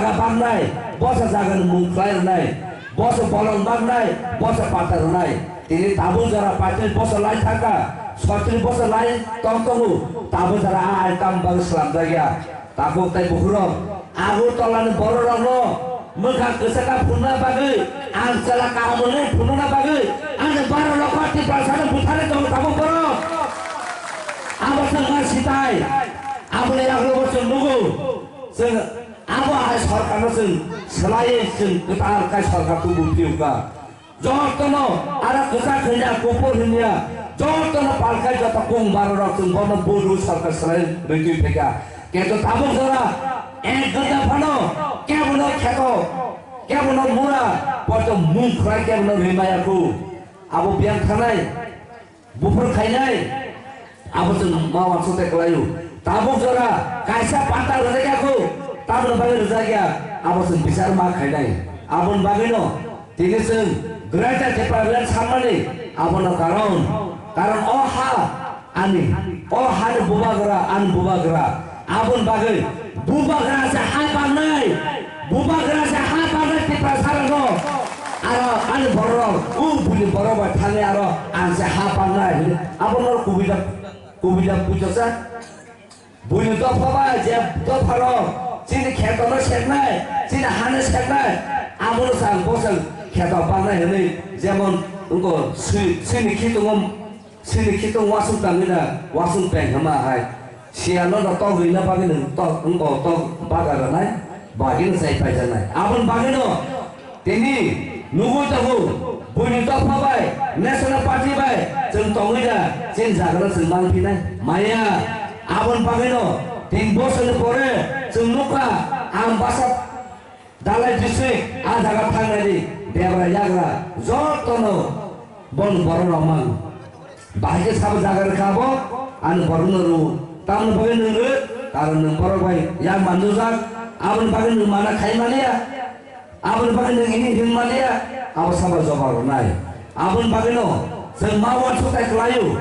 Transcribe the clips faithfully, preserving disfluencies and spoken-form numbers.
jaga baknai, bosa jaga ni mung khlai rwnai, bosa bolong baknai, bosa pata rwnai. Tini tabuk jora paitris bosor lai thangkha, soitris bosor lai tong tongo, tabuk jora a ain tamo bagwi slamjak ya. Tabuk tai bukhurok Agartala ni borok rokno mwkhang kwchakna phunukna bagwi, ang chwla kaham hwnwi phunukna bagwi, ani bara lokha Tiprasano butharwi tongo tabuk borok. Abo chwng ma sitai, aboni yagulo bo chwng nugo. Chwng abo hai sorkarno chwng swlaiwi chwng kwtal khai sorkar tubu phiyokha. Jotono aro kwchak hwnya, kuphur hwnya, jotono palkhai joto kung barorok chwng bono budu sorkar swlai rwitwi phaikha. Kintu tabuk jora ek ghonta phano kebono kheto, kebono mura, poito mung khwlai kebono rimaya khu. Abo biyang thanai. Buphur khainai, abo chwng ma uansuk tei kwlaio. Tabuk jora kaisa pata rwjak ya kho, tamoni bagwi rwjak ya, abo chwng bichar ma khainai. Aboni bagwino tini chwng Greater Tipraland sanmani abono karon, karon o ha ani, o hani bubagra, ani bubagra. Aboni bagwi bubagra se ha pangnai, bubagra se ha pangnai Tiprasarokno. Aro ani bororok, o buini borok bai thangwi aro ang se ha pangnai hwnwi abo norok kubui da, kubui da bujaksa. Buini dopha bai je dopharok chini khetorno seknai, chini hano seknai, abono chwng bosong kheto pangnai hwnwi jemon wngkha swi-, swini khitungo Sini khitung wasung tangwi na wasung peng hama hai. Siya no no tok rina bagwi nung tok, wng tok, tok baga ranai, bagwi no sai pai janai. Abon bagwi no tini nugwi tongo, buini dopha bai, National Party bai, chwng tongwi da, chini jaga no chwng mang phinai. Maya, abon bagwi no tin bosor ni pore chwng nukha, ang basa Dalai district, a jaga thangnani debra yagra jotono bon borok rok mang. Bahai khe sabo jaga rwkha abo, ani borokno rw. Tamoni bagwi nwng rw, karon nwng borok bai yak manjujak, aboni bagwi nwng mana khai maliya, aboni bagwi nwng ini hin maliya, abo sabo jobab rwnai. Aboni bagwino chwng ma uansuk tai kwlaio,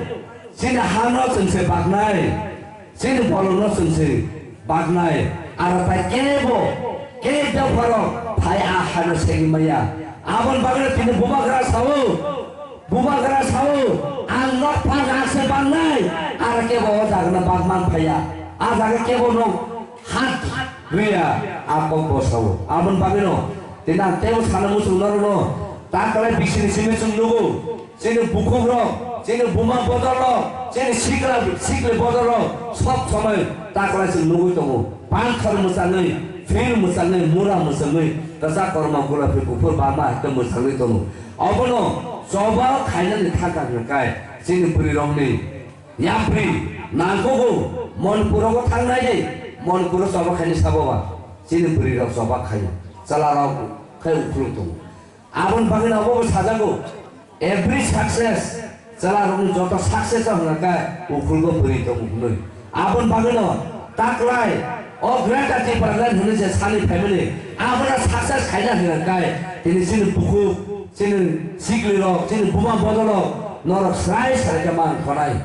chini hano chwng se baknai. Chini bolongno chwng se baknai, aro tai kebo, kebo pharo phai a hano segwi maya. Aboni bagwino tini bubagra sao, bubagra sao, ang nok phang ang se baknai, aro kebo o jagano bak man phaiya. A jaga kebo nok hat riya, a kok bo sao. Aboni bagwino tini ang tebo sana muchung norokno ta kwlai bisini simi chwng nugo. Chini bukhukrok, chini buma bodolrok, chini sikla, sikli bodolrok sob somoi taklai chwng nugwi tongo. Panthor mwchangwi, phil mwchangwi, mura mwchangwi, kwchak kormo gulapi kuphur bama hai khe mwchangwi tongo. Obono choba khainani thangkha hwnkhe chini bwrwirokni yapri nangkukgo. Manipuro thangnai de, Manipuro choba khainai sabo ba chini bwrwirok choba khaio, chwlarok khe ukhulwk tongo. Aboni bagwino obo bo sajago, every success, chwlarokni joto success o hwnka khe ukhulgo bwrwi tongo hwnwi. Aboni bagwino taklai o Greater Tipraland hwnwi je sani phaimani, abono success khaina hwnka khe tini chini bukhuk, chini siklirok, chini buma bodolrok norok srai srai khe man khonai.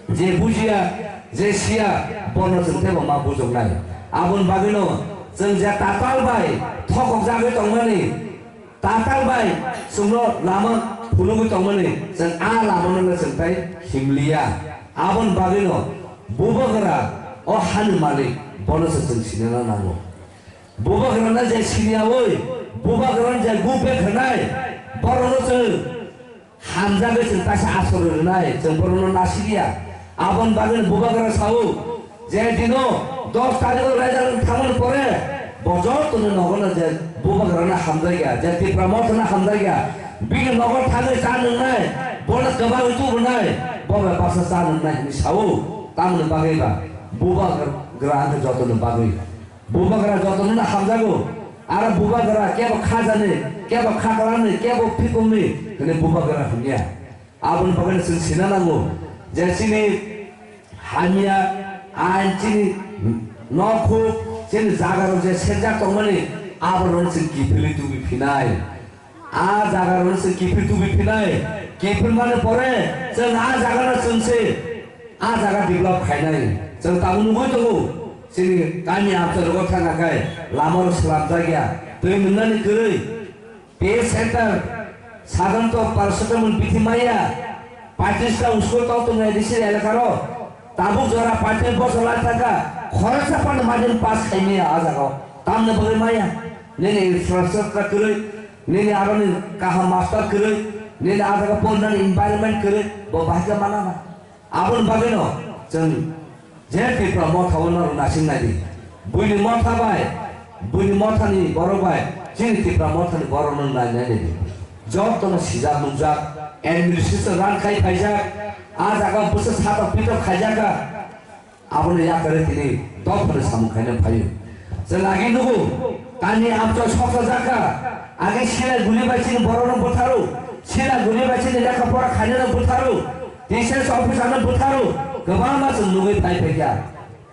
Je bujiya, je siya, bono chwng teibo ma bujoknai. Aboni bagwino chwng je tatal bai thokokjagwi tongmani, tatal bai chwngno lama phunugwi tongmani, chwng a lamano chwng tai himliya. Aboni bagwino bubagra o hani malik, bono se chwng sinina nango. Bubagrano je siniyaui, bubagrano je go back hwnai, borokno chwng hamjagwi chwng kaisa aswk rwnai, chwng borokno nasiliya. Aboni bagwi bubagra sao, je dino dos tarikh o result thangmani pore bo jotono nogono je bubagrano hamjakya, je Tipra Mothano hamjakya, bini nogo thangwi cha nwngnai, bono kwbangwi tubunai, bo bai baksa cha nwngnai hwnwi sao. Tamoni bagwi ba bubagra wngkha jotoni bagwi. Bubagra jotono no hamjago. Aro bubagra kebo khajani, kebo khaklangni, kebo phikungni hwnwi bubagra hwnya. Aboni bagwino chwng sina nango je chini hamya ain, chini nokhuk, chini jagarok je serjak tongmani, aborokno chwng kiphilwi tubui phinai. A jaga rok se kiphil tubui phinai, kiphil mani pore chwng a jaga no chwng se a jaga develop khainai. Chwng tabuk nugwi tongo, Chini kami amchai rogo thangna khai lama rok slamjak ya. Twi nungnani kwrwi. Pay center, sadhanto paracetamol bithi maya, patrish ta usko tong tong nai disi elaka ro. Tabuk jora patrish bosor lai thangkha, khoroksa phano margin pass khai maya a jaga o. Tamni bagwi maya, nini infrastructure kwrwi, nini aroni kaham master kwrwi, nini a jaga pornani environment kwrwi, bo bahai khe mana na. Aboni bagwino chwng je Tipra Motha o norok naising nai di. Buini motha bai, buini mothani borok bai, chini Tipra Mothani borok no nai nai di. Jotono sijak nukjak, administration run khai phaijak, a jaga bwsa satok pitok khaijak kha. Abono yakarwi tini dophani samung khaina phaio. Chwng agi nugo, tamni amchoi soksa jakha, agi silai guli bai chini borokno butharu, silai guli bai chini lekha pora khainano butharu, T C S officer no butharu, kwbangma chwng nugwi phai phaikha.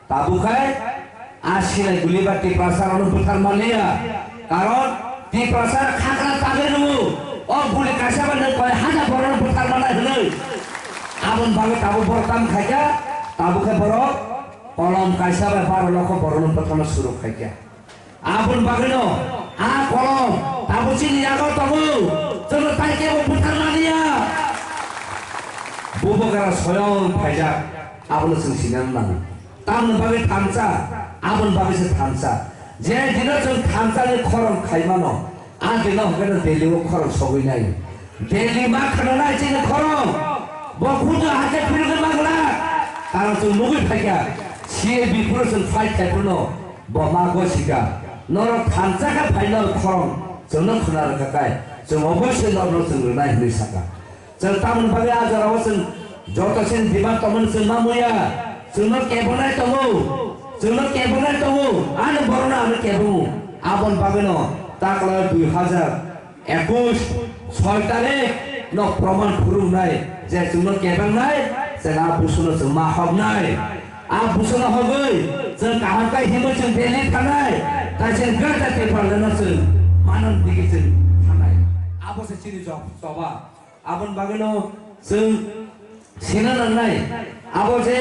Tabukhai a silai guli ba Tiprasa rokno buthar manliya, karon Tiprasa khakra tagwi rwo, o guli kaisa bai nwng koi hajar borokno buthar manai hwnwi. Aboni bagwi tabuk borok tam khaikha, tabukhai borok kolom kaisa bai baro lokho borokno butharna suru khaikha. Aboni bagwino a kolom tabuk chini yago tongo, chwngno tai kebo buthar manliya. Bubagra soyong phaijak, abono chwng sinani nango. Tamoni bagwi thansa, aboni bagwi se thansa. Je dino chwng thansani khorang khaimano, a dino hwnkhe no Delhi o khorang sogwi nai. Delhi ma khana nai chini khorang. Bo khudu hakhe phirigwi mangla. Karon chwng nugwi phaikha, C A B phuru chwng fight khai phuru no bo ma gosika. Norok thansa khe phai norok khorang chwngno khuna rwkha kai. Chwng oboisoi norokno chwng rwnai hwnwi saka. Chwng tamoni bagwi a jorao chwng joto chini demand tongmani chwng ma muya. Chwngno kebonai tongo. Chwngno kebonai tongo. Ani borokno ano kebongo. Aboni bagwino takla dui hajar ekush soi tarik no proman phuruknai je chwngno kebangnai, chwng a busuno chwng ma hoknai. A busuno hogwi chwng kaham khe himwi chwng Delhi thangnai. Tai chwng Greater Tipralandno chwng manani digi chwng thangnai. Abo se chini job, choba. Aboni bagwino chwng sina nangnai, abo je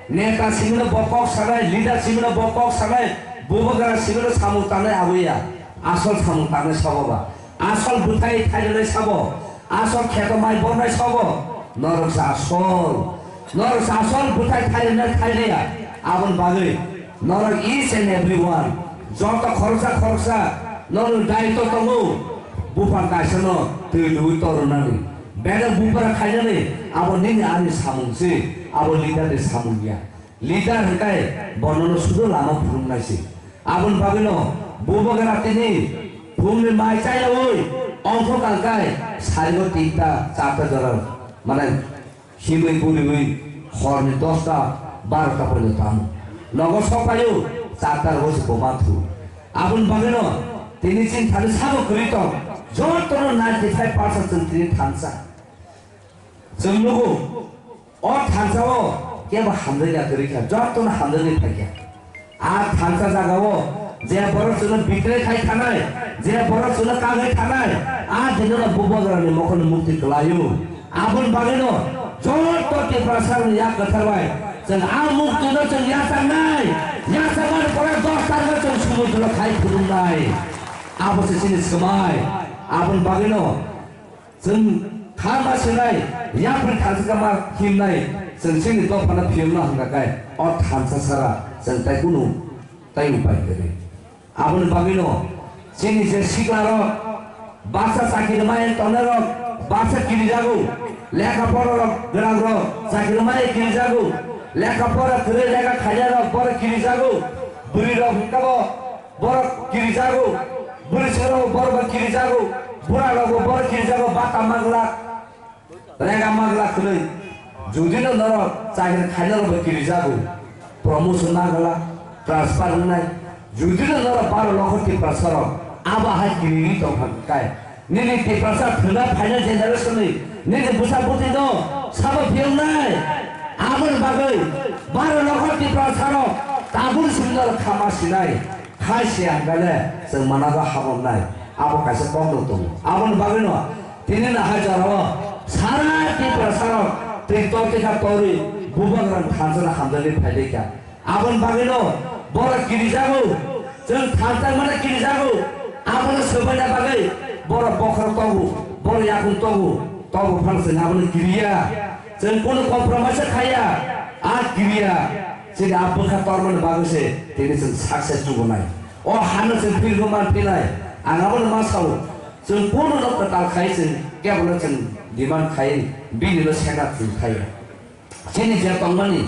neta simi no bo kok sanai, leader simi no bo kok sanai, bubagra simi no samung tangnai abo ya, asol samung tangnai sabo ba, asol bwthai thairwnai sabo, asol kheto mai bornai sabo, norok se asol, norok se asol bwthai thairwnai thairwya, aboni bagwi norok each and everyone, joto khoroksa khoroksa norok daitw tongo, buphang kaisano twi rwui torunani. Bedek bupra khainani abo nini ani samung se, abo leader ni samung ya. Leader hwnkhe bonono sudu lama phurungnai se. Aboni bagwino bubagra tini phungni mai chayaui ongkho kangkai sarigo tinta charta jora mane himwi guriwi horni dosta barota porjonto tamo. Nogo sokpaio charta rogo se boma thu. Aboni bagwino tini chini thani sabo kwrwi tong, jotono ninety five percent chwng tini thansa. Chwng nugo, o thansa o kebo hamjakya kwrwi kha, jotono hamjakwi phaikha. A thansa jagao je borok chwngno betray khai thanai, je borok chwngno kagwi thanai, a dinono bubagrani mokhorni mukti kwlaio. Aboni bagwino joto Tiprasarokni yak kwthar bai chwng a muktino chwng yachaknai, yachakmani pore dos tarikho chwng sumudro khai phunuknai. Abo se chini swmai. Aboni bagwino chwng kha ma swnai, yapri thansa kha ma himnai, chwng chini dophano phiyokna hwnkha khe, o thansa sara chwng tai kunu tai upai kwrwi. Aboni bagwino chini je siklarok, baksa chakiri maya tongnairok, baksa kirijago, lekha porarok, gwnangrok, chakiri maya kirijago, lekha pora kwrwi lekha khainairok, borok kirijago, bwrwirok hwnkhe bo, borok kirijago, bwrwi sero borok bo kirijago, bura rok bo borok kirijago, bata manglak, rega manglak hwnwi. Judino norok chakri khaina rok bo kirijago, promotion na glak, transfer wngnai. Judino norok baro lokho Tiprasa rok abo hai kirigwi tongkha kai. Nini Tiprasa thwna phaina generation ni nini bwsa bwtwi no sabo phiyoknai. Aboni bagwi baro lokho Tiprasa rok tabuk simi no khama sinai. Khai se ang gale chwng mana ba habamnai. Abo kaisa kok no tongo. Aboni bagwi no tini no hai jorao sara Tiprasa rok twi tor tikha torwi bubagrang thansa no hamjakwi phaidai kha. Aboni bagwino Borok kirijago, chwng thansa mane kirijago. Abono swbaina bagwi borok bokhorok tongo, borok yakung tongo, tongo phano chwng abono kiriya. Chwng kunu compromise khaiya, a kiriya. Chini a bwkha tormani bagwi se tini chwng success tubunai. O hano chwng philgo man phinai. Ang abono ma sao. Chwng kunu no kwtal khai chwng kebono chwng demand khai bini no sena chwng khaiya. Chini je tongmani,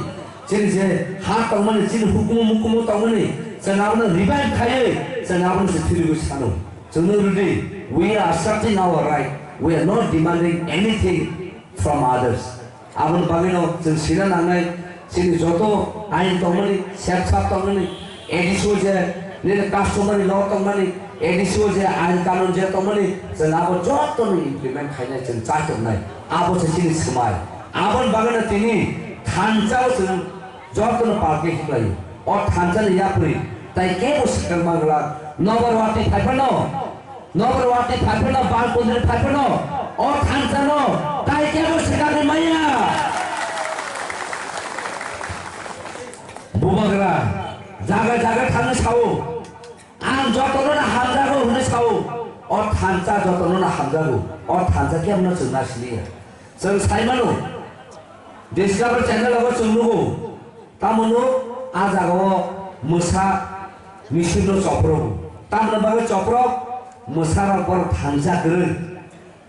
chini je ha tongmani, chini hukumu mukumu tongmani, chwng abono revive khaiwi, chwng abono se phirigwi sano. Chwngno rwdi, we are asserting our right. We are not demanding anything from others. Aboni bagwino chwng sina nangnai, chini joto ain tongmani, sepsap tongmani, A D C o je nini customary law tongmani, A D C o je ain kanun je tongmani, chwng abo jotono implement khainai, chwng chachoknai. Abo se chini swmai. Aboni bagwino tini thansa o chwng jotono palke hiklaio. O thansa ni yapri tai kebo swkang manglak. Nobar wati phaiphano, nobar wati phaiphano, bal kundri phaiphano, o thansa no tai kebo swkang ni maya. Bubagra jaga jaga thangwi sao, ang jotono no hamjago hwnwi sao. O thansa jotono no hamjago. O thansa kebo no chwng na siliya. Chwng saimano, Discovery channel o chwng nugo, tamoni a jaga o mwsa misip no choprok. Tamoni bagwi choprok, mwsa rok borok thansa kwrwi.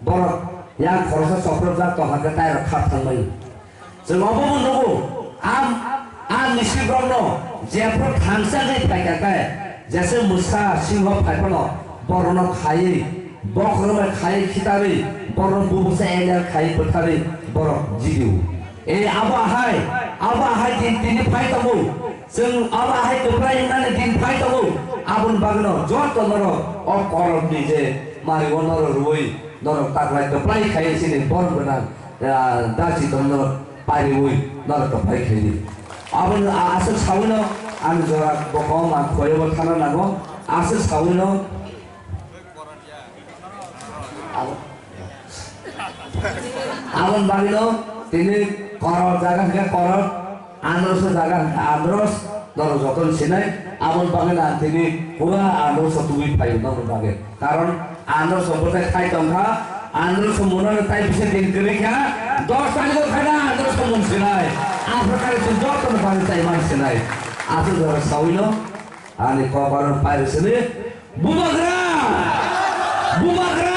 Borok yang khoroksa choprok jak tongkha khe tai rok khap thangbai. Chwng obo bo nugo, am, a misip rok no jephru thansa khe phaikha khe, jese mwsa singho phaiphano borok no khaiwi, bokhorok bai khaiwi khitarwi, borok no bubuksa area khaiwi bwtharwi borok jidio. E abo ahai, abo ahai din tini phai tongo. Chwng abo ahai kwplai wngnani din phai tongo. Aboni bagwino joto norok o korokni je mari o norok rwui norok taklai kwplai khai chini borok gwnang, ah, dachi tong norok pariui norok kwplai khai di. Aboni a-, aswk sawino ang jora bokom ang khoyabo thana nango. Aswk sawino Abo-, aboni bagwino tini koror jaga hwnkhe koror, androso jaga hwnkhe andros, norok jotono sinai. Aboni bagwino ang tini pura androso tubui phaio nokni bagwi. Karon androso bwtai thai tongkha, androso munano tai bisa din kwrwi kha, dos tarikh o khaina androso mun sinai. Aphuru kare chwng jotono bagwi tai man sinai. Aswk jora sawino ani kok aro pairw sini. Bubagra! Bubagra!